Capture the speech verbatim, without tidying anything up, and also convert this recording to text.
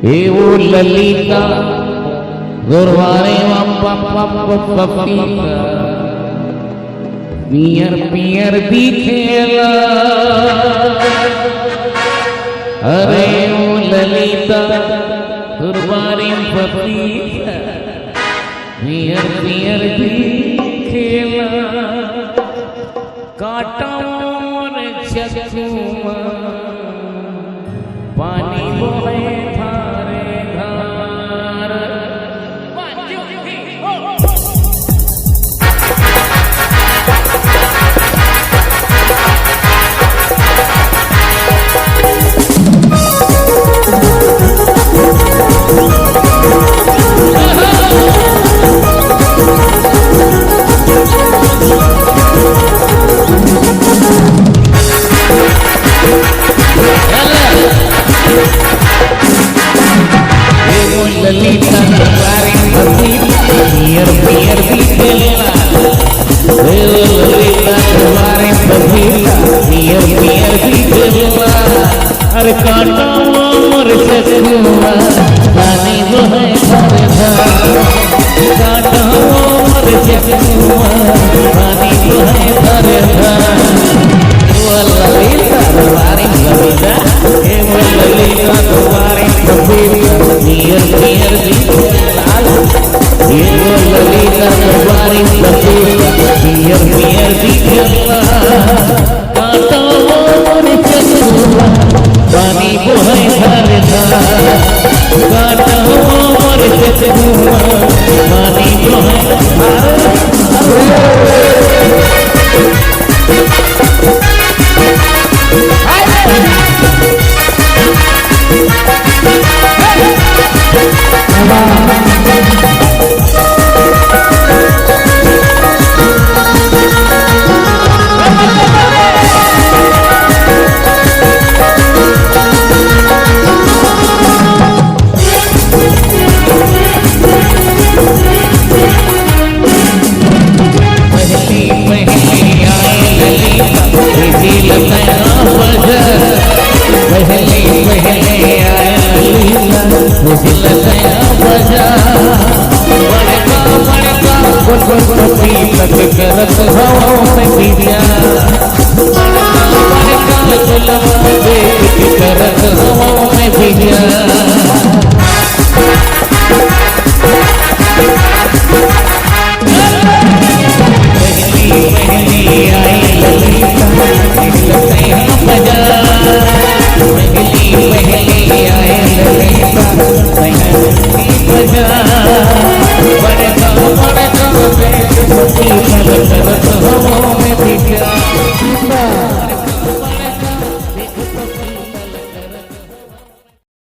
ए वो ललिता, गोरवारे मा पप पप पपीता, पियर पियर दिखेला। अरे वो ललिता, गोरवारे मा पपीता, पियर पियर दिखेला। कांटा मोर चकमा, पानी बोहे धारे धार। ए वो ललिता, तुम्हारे पसीना, पियर पियर दिखेला। ए वो ललिता, तुम्हारे पसीना, पियर पियर दिखेला। अरे कांटा मोर चकमा, पानी बोहे धार धार। कांटा मोर चकमा, पानी बोहे धार धार। ए वो ललिता, तुम्हारे पसीना, ए वो ललिता, तुम्हारे पसीना, पियर पियर दिखेला। ए वो ललिता, तुम्हारे पसीना, पियर पियर दिखेला। कांटा मोर चकमा, पानी बोहे धार धार। कांटा मोर चकमा, पानी बोहे धार धार। पहली पहली आए ललिता, बिजली लताया बजा। पहली पहली आए ललिता, बिजली लताया बजा। बड़का बड़का गुनगुन पीतक करत हवा में बिरिया। बड़का बड़का गुलाब देख के करत हवा में बिरिया। पहली पहली आई ललिता, दिल से बजा। पहली पहली आई ललिता, पहली बजा। बड़का बड़का पेट सखी सब